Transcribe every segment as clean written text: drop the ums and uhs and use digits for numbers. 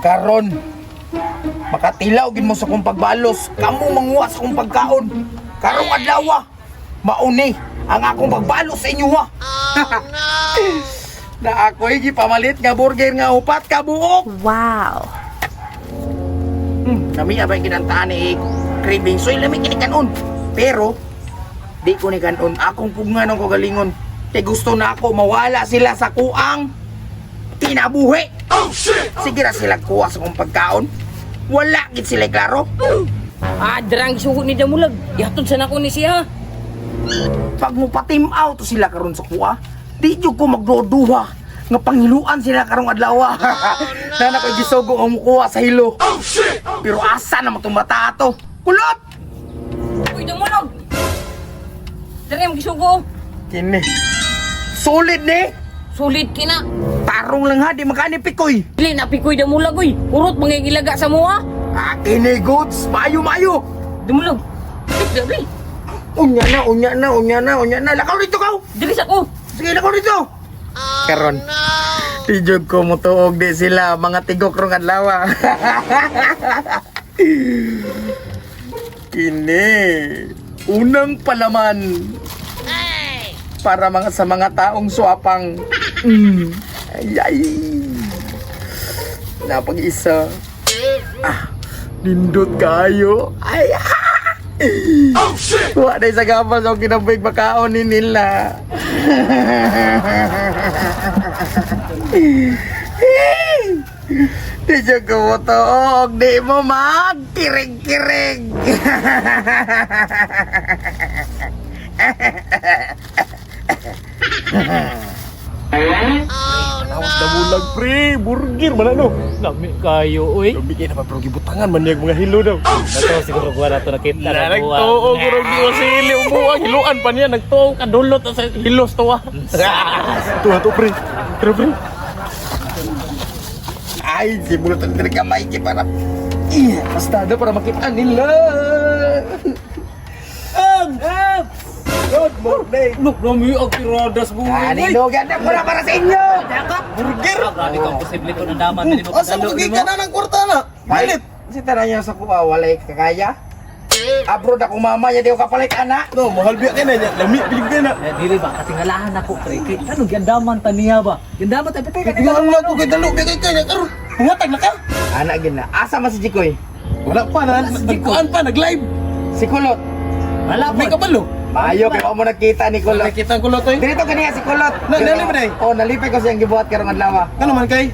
Karon, makatilaw gid mo sa kong pagbalos, kamo manguha sa kong pagkaon. Karong adlaw, mauni ang akong pagbalos sa inyo ha. Na ako'y gipamalit nga burger nga upat ka buok. Wow. Kami abay kinantaan ni craving soy lami kini kanon. Pero di ko ni kanon akong pugngan ang kagalingon. Kay gusto na ako mawala sila sa kuang kinabuhi. Oh shit! Sige ra sila kuha sa kong pagkaon. Wala gid sila klaro. Ah, drang gisugo ni Damulag. Ihatod sa nako ni siya. Pag mo patim out sila karon sa kuha, di jud ko magduduha nga panghiluan sila karong adlaw. Oh, no. Na ko'y gisugo ang mukuha sa hilo. Oh shit! Pero asa na matong bata ato? Kulot! Uy, Damulag. Dere mo gisugo. Kini. Solid ni. Sulit kina. Tarong lang ha, di makani pikoy. Dili na pikoy Damulag uy. Urot mga gilaga sa mua. Ah, kini goods, mayo mayo. Damulag. Dili, dili. Unya na, unya na, unya na, unya na. Lakaw dito kaw. Dili sa ko. Sige, lakaw dito. Karon. Di jud ko motuog di sila mga tigok rong adlaw. Kini. Unang palaman. Para mga sa mga taong swapang. Ay, ay. Napag-isa. Ah, nindot kayo. Ay, ah. Oh, shit! Wa na sa gapas ang kinabig makaon ni nila. Di siya kumutuog, di mo magkirig-kirig. Awas Damulag pre, burger man ano. Lami kayo, uy. Lami kay naman pero gibutangan man niyang mga hilo daw. Nato siguro kuha na to nakita na kuha. Nagtuo guro giwa sili umuang hiluan pa niya nagtuo kadulot sa hilos tuwa. Tuwa to pre. Pero pre, Ay, simulot ang kamay kay para... Ih, bastado para makita nila. Good morning. Look, lami ang tiradas mo. Ani no, ganda ko na para sa inyo. burger. Grabe kang posible ko nandaman din mo. Asa mo kay ka na ng kwarta na? Palit. Si tanan niya sa kuha, walay kakaya. Abroad ako mama, ya di ko kapalit ana. No, mahal biya kay na niya. Lami bilig na. Eh, dili ba katingalahan ako pre. Kay ano giandaman ta niya ba? Giandaman ta pipay ka Tingnan lang ko kay dalo biya kay kanya karon. Pangatag na ka. Ana gina. Asa man si Jikoy? Wala pa na nagkuan pa nag-live. Si Kulot. Wala May po. kabalo. Maayo kay mo nakita ni Kulot. Nakita ko lotoy. Dito kaniya si Kulot. Nalipay ba, day? Oh, nalipay ko siyang gibuhat karong adlaw. Ano man kay?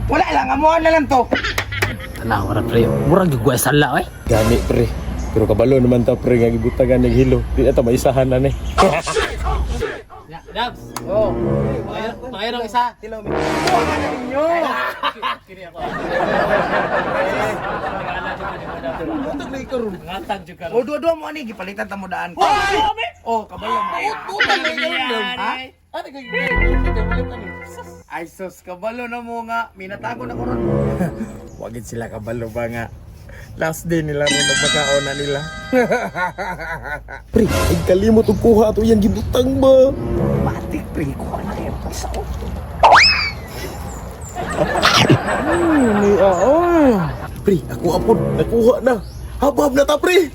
Wala lang, amuan na lang to. Tanaw ra pre. Murag gyud sala eh. Gani pre. Pero kabalo naman ta pre nga gibutangan ng hilo. Di na ta maisahan na ni. Dabs. Oh. Pangayon isa. Inyo. Kini ako. Ngatag jud karon. O duwa-duwa mo ani gipalitan ta mo daan. Oh, kabalo mo. Ha? Ano kay Ay sus, kabalo na mo nga. Minatago na ko ron. Wagin sila kabalo ba nga. Last day nila ron magmakaon na nila. Pre, ay kalimot og kuha ato iyang gibutang ba? Matik pre, kuha na kayo isa oh. Pre, ako apod, nakuha na. Habab na ta pre.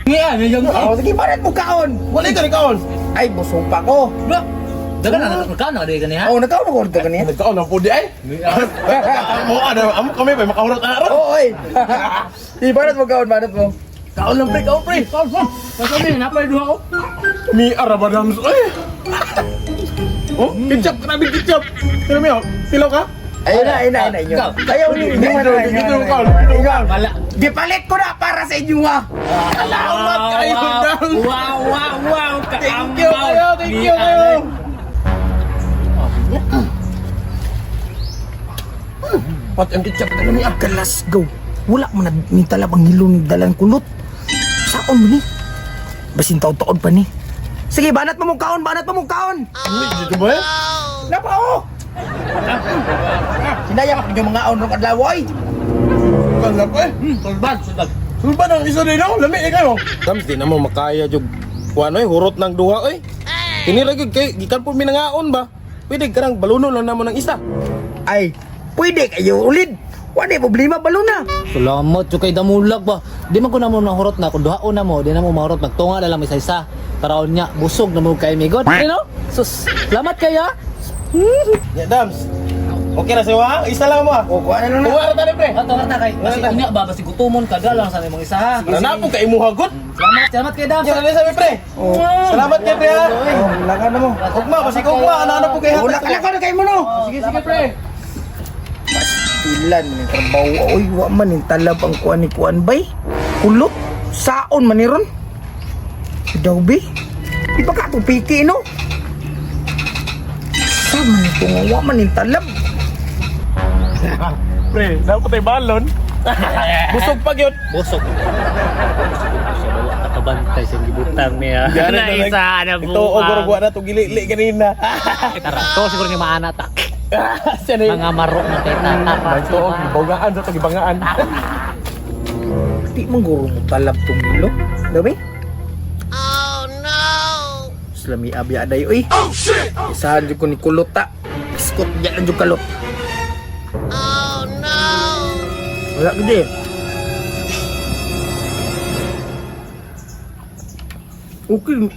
Ngiya, yung Oh, sige, parat mo kaon. Wala ka ni kaon. Ay, busog pa ko. Dagan na nagkano na kaniya. Oh, nagkaon ako dito kaniya. Nagkaon na po di ay. Amo ano, amo kami pa makahurot na ron. Oo, oy. Di, banat mo kaon, banat mo. Kaon lang pre, kaon pre. Kaon mo. Kasabi napay duha ko. Mi arabadam ay. Oh, ketchup, grabe ketchup. Sino mi? Tilaw ka? Ayun na, ayun na, ayun na inyo. Ayaw, hindi mo na. Dito kaon, dito kaon. Wala. Gipalit ko na para sa inyo ah. Salamat kayo dam. Wow. Thank you kayo, thank you kayo. Pat ang ketchup na mi ah. Glasgow. Wala mo na ni talab ang hilo ni dalang kulot. Saon mo ni? Basin taon-taon pa ni. Sige, banat mo mong kaon, banat mo mong kaon. Uy, dito ba? eh? Napa oh! Sinaya ka yung mga on rong adlaw oy. Kaon lang eh. Sulbad, sulbad. Sulba ng isa din ako, lami eh kayo. Tams, di na mo makaya jug. Kuan oy, hurot ng duha oy. Kini ra gyud kay gikan po minangaon ba? Pwede karang baluno lang namo ng isa. Ay, pwede kayo ulid. Wala problema baluna. Salamat jud kay Damulag ba. Di man ko na mo nahurot na kung duhaon na mo, di na mo mahurot magtunga na lang isa-isa. Taraon niya, busog na mo kay migod. You know? Sus, salamat kaya. Ya, Dams. Okay ra sa'yo ha? Isa lang mo ha. O, kuha na lang na. Kuha ra tani pre. Ato ka kay basi unya ba basi gutomon ka lang sa imong isa ha. Na po kay imuha gud. Salamat, salamat kay Dams. Yan na sabi pre. Salamat kay pre ha. Oh, laga na mo. Ugma basi ko ugma ana po kay Wala ka lang kay mo no. Sige sige pre. Pastilan ni trabaho. Oy, wa man ni talab ang kuan ni kuan bay. Kulot saon man ni ron. Daw bi. Di ba ka to piki no? Sa man ito nga wa man ni talab. Pre, dapat tay balon. Busog pa gyud. Busog. Wala ka kabantay sa gibutang niya. Na isa na Ito og buang. wa na to gili kanina. Tara, to siguro ni maana ta. Siya na Mga maro na kay ta. Tara. Ito og gibangaan sa to gibangaan. Di man guro mo talab tong nilo. Daw bi? Oh no. Slami abi aday oy. Oh shit. Isahan jud ko ni kulot ta. Biskot diyan lang jud kalot. Oh no. Wala gid eh. Okay.